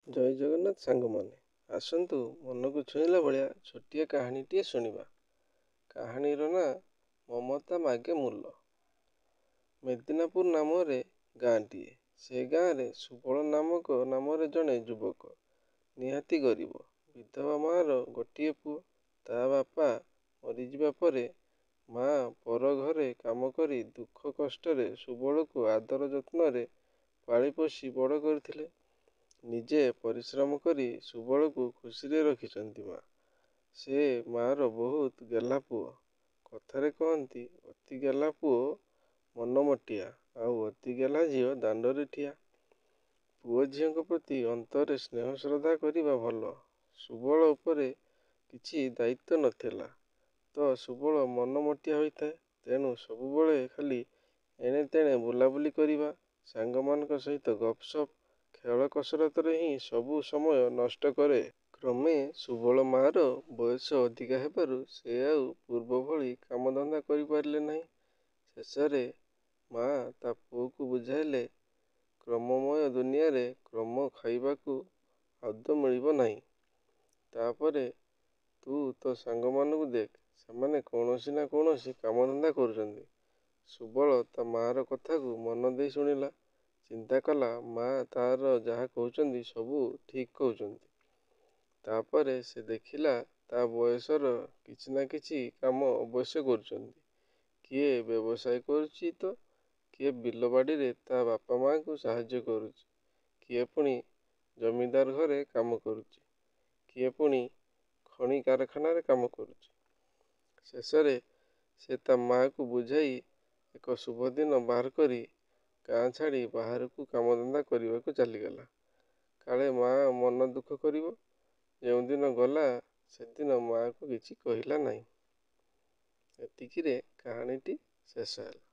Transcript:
ଜୟ ଜଗନ୍ନାଥ ସାଙ୍ଗମାନେ, ଆସନ୍ତୁ ମନକୁ ଛୁଇଁଲା ଭଳିଆ ଛୋଟିଆ କାହାଣୀଟିଏ ଶୁଣିବା। କାହାଣୀର ନାଁ ମମତା ମାଗେ ମୂଲ। ମେଦିନାପୁର ନାମରେ ଗାଁଟିଏ। ସେ ଗାଁରେ ସୁବଳ ନାମକ ନାମରେ ଜଣେ ଯୁବକ। ନିହାତି ଗରିବ। ବିଧବା ମାଆର ଗୋଟିଏ ପୁଅ। ତା ବାପା ମରିଯିବା ପରେ ମାଆ ପର ଘରେ କାମ କରି ଦୁଃଖ କଷ୍ଟରେ ସୁବଳକୁ ଆଦର ଯତ୍ନରେ ପାଳିପୋଷି ବଡ଼ କରିଥିଲେ। ନିଜେ ପରିଶ୍ରମ କରି ସୁବଳକୁ ଖୁସିରେ ରଖିଛନ୍ତି ମା'। ସେ ମାଆର ବହୁତ ଗେହ୍ଲା ପୁଅ। କଥାରେ କହନ୍ତି, ଅତି ଗେହ୍ଲା ପୁଅ ମନମୋଟିଆ, ଆଉ ଅତି ଗେହ୍ଲା ଝିଅ ଦାଣ୍ଡରେ ଠିଆ। ପୁଅ ଝିଅଙ୍କ ପ୍ରତି ଅନ୍ତରରେ ସ୍ନେହ ଶ୍ରଦ୍ଧା କରିବା ଭଲ। ସୁବଳ ଉପରେ କିଛି ଦାୟିତ୍ୱ ନଥିଲା ତ ସୁବଳ ମନମୋଟିଆ ହୋଇଥାଏ। ତେଣୁ ସବୁବେଳେ ଖାଲି ଏଣେ ତେଣେ ବୁଲାବୁଲି କରିବା, ସାଙ୍ଗମାନଙ୍କ ସହିତ ଗପସପ, ଖେଳ କସରତରେ ହିଁ ସବୁ ସମୟ ନଷ୍ଟ କରେ। କ୍ରମେ ସୁବଳ ମାଆର ବୟସ ଅଧିକା ହେବାରୁ ସେ ଆଉ ପୂର୍ବ ଭଳି କାମଧନ୍ଦା କରିପାରିଲେ ନାହିଁ। ଶେଷରେ ମାଆ ତା ପୁଅକୁ ବୁଝାଇଲେ, କ୍ରମମୟ ଦୁନିଆରେ କ୍ରମ ଖାଇବାକୁ ଆଦୌ ମିଳିବ ନାହିଁ। ତା'ପରେ ତୁ ତୋ ସାଙ୍ଗମାନଙ୍କୁ ଦେଖ, ସେମାନେ କୌଣସି ନା କୌଣସି କାମଧନ୍ଦା କରୁଛନ୍ତି। ସୁବଳ ତା ମାଆର କଥାକୁ ମନ ଦେଇ ଶୁଣିଲା। ଚିନ୍ତା କଲା, ମାଆ ତା'ର ଯାହା କହୁଛନ୍ତି ସବୁ ଠିକ୍ କହୁଛନ୍ତି। ତା'ପରେ ସେ ଦେଖିଲା ତା ବୟସର କିଛି ନା କିଛି କାମ ଅବଶ୍ୟ କରୁଛନ୍ତି। କିଏ ବ୍ୟବସାୟ କରୁଛି ତ କିଏ ବିଲବାଡ଼ିରେ ତା ବାପା ମାଆଙ୍କୁ ସାହାଯ୍ୟ କରୁଛି, କିଏ ପୁଣି ଜମିଦାର ଘରେ କାମ କରୁଛି, କିଏ ପୁଣି ଖଣି କାରଖାନାରେ କାମ କରୁଛି। ଶେଷରେ ସେ ତା ମାଆକୁ ବୁଝାଇ ଏକ ଶୁଭ ଦିନ ବାହାର କରି ଗାଁ ଛାଡ଼ି ବାହାରକୁ କାମଧନ୍ଦା କରିବାକୁ ଚାଲିଗଲା। କାଳେ ମାଆ ମନ ଦୁଃଖ କରିବ। ଯେଉଁଦିନ ଗଲା ସେଦିନ ମାଆକୁ କିଛି କହିଲା ନାହିଁ। ଏତିକିରେ କାହାଣୀଟି ଶେଷ ହେଲା।